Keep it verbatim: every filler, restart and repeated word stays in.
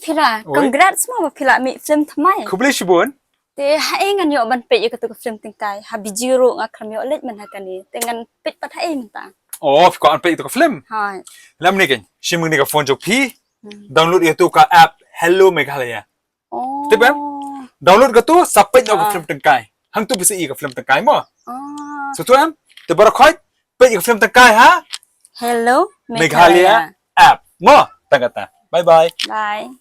Phira, congrats mo ba phi la mih film thymmai. Khublei shibun. Te ha ei ngan ïoh ban peit ïa katu ka film tyngkai? Ha Bijiro nga khlem ïoh leit man ha kane. Te ngan peit pat ha ei mynta? Oh, phi kwah ban peit ïa katu ka film? Hooid. Lem ni kein, shim ni ka phone jong phi. Hmm. Download ïa katu ka app Hello Meghalaya. Oh. Tip em? Download katu, sa peit noh ka film tyngkai. Hangtu phi sa ïohi ïa ka film tyngkai mo. Oh. Sa tu em? Te baroh khoit, peit ïa ka film tyngkai ha Hello Meghalaya app mo. Tang kata. Bye bye. Bye.